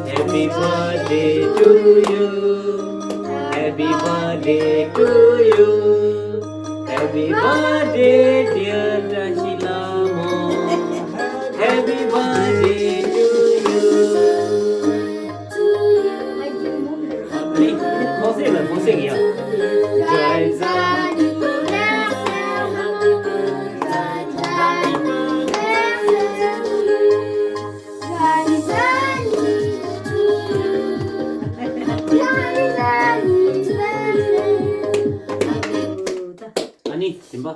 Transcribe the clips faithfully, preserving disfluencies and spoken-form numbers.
Happy birthday to you. Happy birthday to you. Happy birthday, dear Tashilamo. Happy birthday to you. Allez, foncez là, foncez, gars. Joyeux anniversaire. ཨ་ནི་སྦྱིན་པ།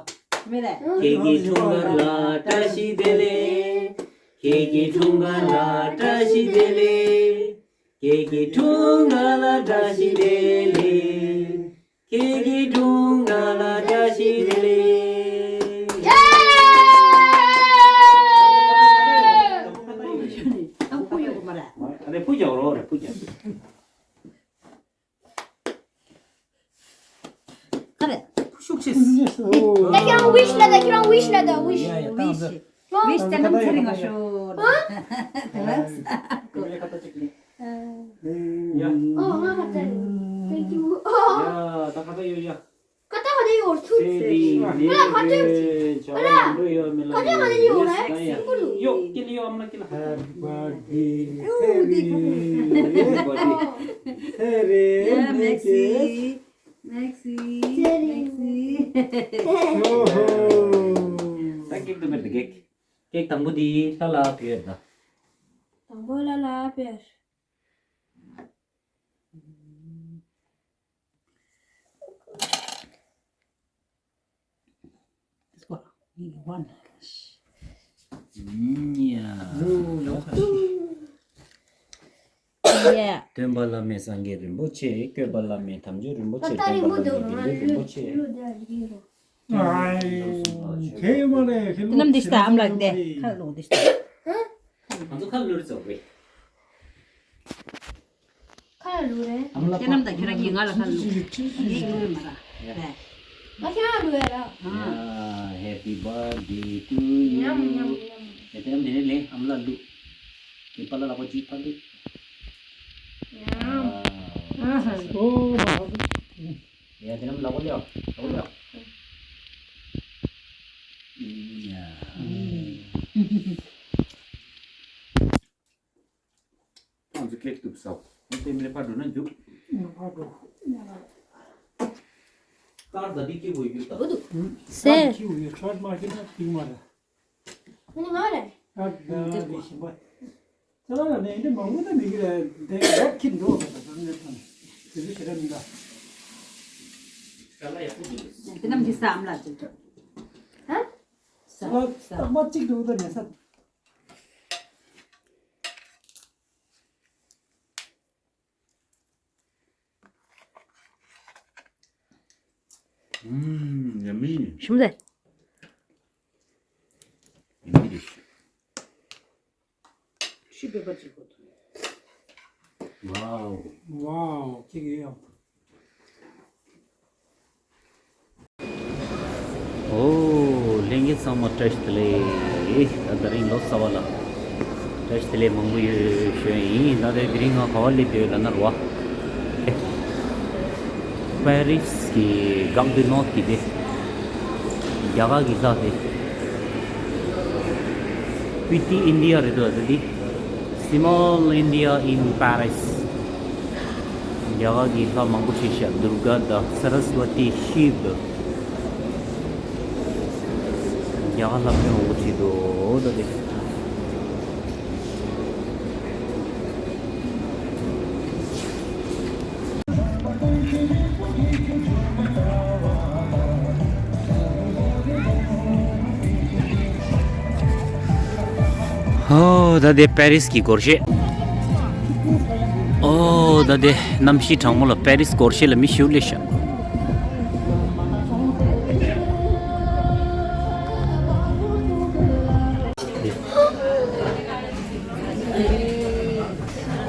མེད་ལ། ཁྱེད་ཀྱི་འཁྲུངས་སྐར་ལ་བཀྲ་ཤིས་བདེ་ལེགས། ཁྱེད་ཀྱི་འཁྲུངས་སྐར་ལ་བཀྲ་ཤིས་བདེ་ལེགས། ཁྱེད་ཀྱི་འཁྲུངས་སྐར་ལ་བཀྲ་ཤིས་བདེ་ལེགས། ཁྱེད་ཀྱི་འཁྲུངས་སྐར་ལ་བཀྲ་ཤིས་བདེ་ལེགས། ཨ་ནི་ཕུ་རྒྱག་རོགས་རེད། ཕུ་རྒྱག་ག་རེ། ཤུགས་ཆེ། ད་ཁྱེད་རང་ཝིཤ་ལ་ད། ཁྱེད་རང་ཝིཤ་ལ་ད། ཝིཤ། ཡ་ཡ། ད་ཝིཤ། ཝིཤ་ད་ནམ་ཚེ་རིང་ང་ཤོག་ཨ། དེ་ལ་ས་གོ། ཡ། ཨོ་ང་ཁ་ཏ་ཡོད། Thank you. ཡ་ད་ཁ་ཏ་ཡོད་ཡ། ཁ་ཏ་ཁ་ཏ་ཡོད་ཚུལ། ཚེ་རིང་ལེགས་བྱ་བ་མང་པོ་ཡོད་མི་ལ། ཁ་ཏ་ཁ་ཏ་ཡོད་རེད། ཡ་ཡ། ཡོད་ཀི་ལི་ཡོད། ཨ་མ་ལ་ཀི་ལ། Happy birthday. ཚེ་རིང་། ཚེ་རིང་། ཡ་མེག་སི། མེག་སི། ཚེ་རིང་། མེག་སི། ཨོ་ཧོ། ད་ཀེག་དང་པོ་འདི་ལྷ་ལ་ཕེབས་ད། དང་པོ་ལྷ་ལ་ཕེབས། This one, you want. ཡ། ཡ། སྟོན་པ་བླ་མེད་སངས་རྒྱས་རིན་པོ་ཆེ། བཀོད་པ་བླ་མེད་དམ་ཆོས་རིན་པོ་ཆེ། སྟོན་པ་བླ་མེད་དགེ་འདུན་རིན་པོ་ཆེ། ཨའི། ཁེ་མ་རེད། ཁེ་ལུགས་ནམ་འདི་ཤ་ཨམ་ལགས་དེ་ཁ་ལོག་འདི་ཤ། ང་ཚོ་ཁ་ལུར་ཙོག་པས། ཁ་ལ་ལུ་རེད། ཨ་མ་ལ་ཁྱེད་རྣམས་དང་ཁྱེད་རང་གཉིས་ང་ལ་ཁ་ལུ། ངས་ལུ་ཡོད་མ་ར། རེད། ང་ཁྱེད་རང་ལུ་ཡོད་ར། ཨ། Happy birthday to you. ཉམ་ཉམ་ཉམ། ཡ་དེ་རམ་དེ་ནས་ལེན་ཨ་མ་ལ་ལུ། དེ་པ་ལ་ལ་ཁོ་ཅིག་ཕ་ལུ། ཉམ། ཨ་ཧ། ཨོ་མ་ཧ། ཡ་དེ་རམ་ལ་ཁོ་ལེའོ། ལ་ཁོ་ལེའོ། ཡ། ཁོང་ཚོ་ཁེག་ཐུབ་ས། དེ་མིན་ཕར་འགྲོ་ན་འཇུག་ཕར་འགྲོ། ཀར་ད་འདི་སྐྱེ་བོ་ཡོད་ད། སེ། ཀར་སྐྱེ་བོ་ཡོད། ཀར་མ་སྐྱེ་ན་སྟིང་མ་རེད། ནི་ང་རེད། ཀར་ད་རེ་ཞིམ་པ། ས་ལ་ནས་འདི་མང་པོ་ད་མི་གི་རེད། དེ་རབ་ཁྱི་འགྲོ་བ་ད་ད་ནས་ད་དེ་ཚོ་ཞེ་དྲག་མི་འདྲ། ས་ལ་ཡག་པོ་འདུག་དེ་རྣམས་ཀྱི་ས་ཨམ་ལ་ཅིག་ཧ། ས་ལ་རྟག་པ་གཅིག་འདུག་ད་ནས་ས། ཨུམ། ཡ་མི། ཞིམ་ལེ། ཡ་མི་རེད། ཤི་བེ་པ་ཅིག་གོ། ཝའོ། ཝའོ། ཅིག་ཡོད་ཡ། ཨོ། ལྷན་རྒྱས་ཚང་མ་བཀྲ་ཤིས་བདེ་ལེགས། ད་དེ་རིང་ལོ་གསར་པ་ལ་བཀྲ་ཤིས་བདེ་ལེགས་མང་པོ་ཡོད་ཞུ་ཡ་ཡིན། ད་དེ་དེ་རིང་ང་ག་པར་སླེབས་ཡོད་ལབ་ན་རེད་པ། པེ་རིས་ཀྱི་Gare du Nord་གི་དེ་རྒྱ་གར་གྱི་ལྷ་དེ། Petit India་རེད་འདུག་ད་དེ། Small India in Paris། རྒྱ་གར་གྱི་ལྷ་མང་པོ་བྲིས་ཤག་དུར་ག་དང་སར་སི་ཝ་ཏི། ཤིབ། རྒྱ་གར་ལྷ་དཔེ་མང་པོ་བྲིས་འདུག་ད་དེ། ཨོ། ད་དེ་པེ་རིས་ཀྱི་སྒོར་གཞས། ཨོ། ད་དེ་གནམ་གཤིས་གྲང་མོ་ལ་པེ་རིས་སྒོར་གཞས་ལ་མི་ཞེ་པོ་སླེབས་ཤག་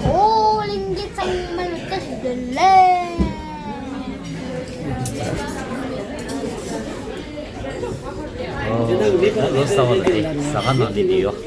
ཨོ། ལྷན་རྒྱས་ཚང་མ་ལ་བཀྲ་ཤིས་བདེ་ལེགས། ཨོ། ད་ལོ་གསར་པ་ལ་ཨེ་ཟ་ཁང་ནང་ནས་བསྡད་ཡོད།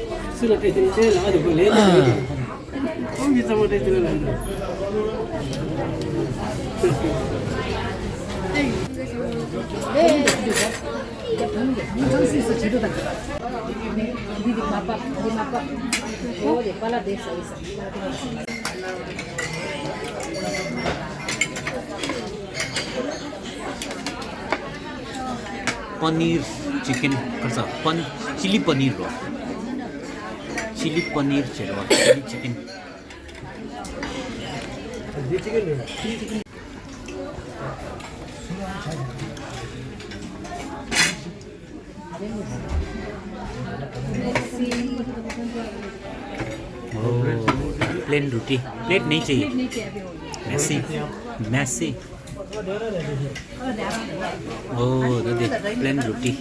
paneer chicken खर्च पन chilli paneer रो। Chilli paneer चेरो chilli chicken. Plain रोटी। Plate नहीं चाहिए। मैसी। मैसी। ओ दादी। प्लेन रोटी।